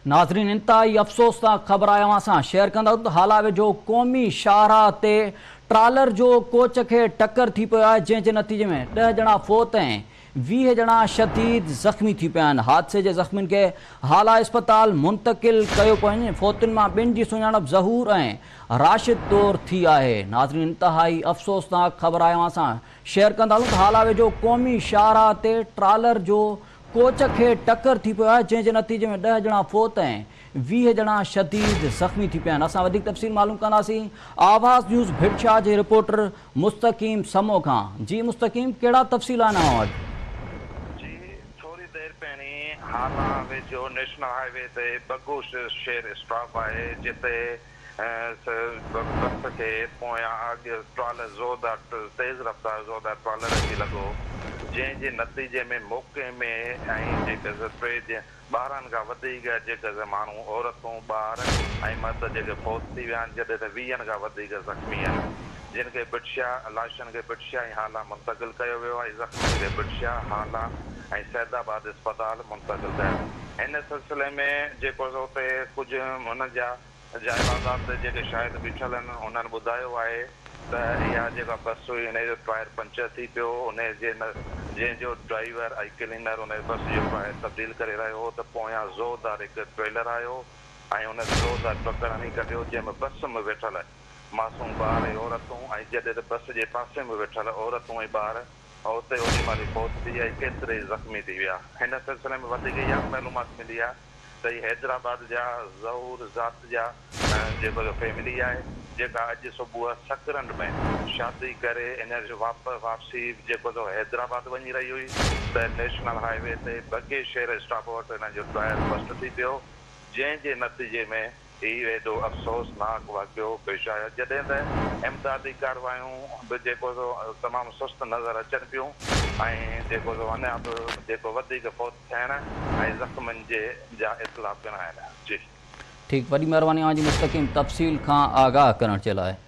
ناظرين انتهائي افسوسناڪ خبر آهي اوهان سان شيئر ڪندا ته هالا ويجهو قومي شاهراهه تي ٽرالر جو ڪوچ کي ٽڪر ٿي پيو آهي جنهن جي نتيجي ۾ ڏهه ڄڻا فوت ۽ 20 ڄڻا شديد زخمي ٿي پيا آهن حادثي جي زخمين کي هالا اسپتال منتقل ڪيو پيو وڃي فوتين مان ٻن جي سڃاڻپ ظهور ۽ راشد طور ٿي آهي ناظرين انتهائي افسوسناڪ خبر آهي اوهان سان شيئر ڪندا هلون ته هالا ويجهو قومي شاهراهه تي ٽرالر جو ڪوچ کي ٽڪر ٿي پيو آهي جنهن جي نتيجي ۾ ڏهه ڄڻا فوت ۽ 20 ڄڻا شديد زخمي ٿي پيا آهن اسان وڌيڪ تفصيل معلوم ڪنداسين آواز نيوز ڀٽ شاهه جي رپورٽر مستقيم سمو کان جي مستقيم ڪهڙا تفصيل آهن اوهان وٽ. جي ٿوري دير پهرين هالا ويجهو نيشنل هاء وي تي بگو شير اسٽاپ آهي جتي بس کي پويان اڳ ٽرالر زوردار تيز رفتار زوردار ٽرالر اچي لڳو جنهن جي نتيجي ۾ موقعي ۾ ۽ جيڪي ٽي 12 کان وڌيڪ جيڪي ماڻهو عورتون ٻار ۽ مرد جيڪي فوت ٿي ويا آهن جڏهن ته ويهن کان وڌيڪ زخمي آهن جن کي ڀٽشاهه لاشن کي ڀٽشاهه ۽ هالا منتقل ڪيو ويو آهي زخمين کي ڀٽشاهه هالا ۽ سيد آباد اسپتال منتقل ڪيو هن سلسلي ۾ جيڪو سو اتي ڪجهه هنن جا جاء واردات تي جيڪي شاهد بيٺل آهن انهن ٻڌايو آهي ته اها جيڪا بس هئي انهي جو ٽائر پنچر ٿي پيو انهي جي جنهن جو ڊرائيور ۽ ڪلينر انهي بس جو ٽائر تبديل ڪري رهيو هو ته پويان زوردار هڪ ٽريلر آيو ۽ ان زوردار ٽڪر هڻي ڪڍيو جنهن ۾ بس ۾ ويٺل معصوم ٻار ۽ عورتون ۽ جڏهن ته بس جي پاسي ۾ ويٺل عورتون ۽ ٻار اتي اوڏي مهل ئي فوت ٿي ويا ۽ ڪيترئي زخمي ٿي ويا. هن سلسلي ۾ وڌيڪ اها به معلومات ملي آهي ته هي حيدرآباد جا ظهور ذات جا جيڪو جو فيملي آهي جيڪا اڄ صبح سڪرنڊ ۾ شادي ڪري ان واپسي جيڪو سو حيدرآباد وڃي رهي هئي ته نيشنل هاء وي تي بگي شير اسٽاپ وٽ انهن جو ٽائر بسٽ ٿي پيو جنهن جي نتيجي ۾ هي ايڏو افسوسناڪ واقعو پيش آيو جڏهن ته امدادي ڪارروايون به جيڪو سو تمام سست نظر اچن پيون ۽ جيڪو سو اڃا به جيڪو وڌيڪ فوت ٿيڻ ۽ زخمين جي جا اطلاع پڻ آهن. جي. ٺيڪ وڏي مهرباني اوهان جي مستقيم تفصيل کان آگاهه ڪرڻ جي لاء.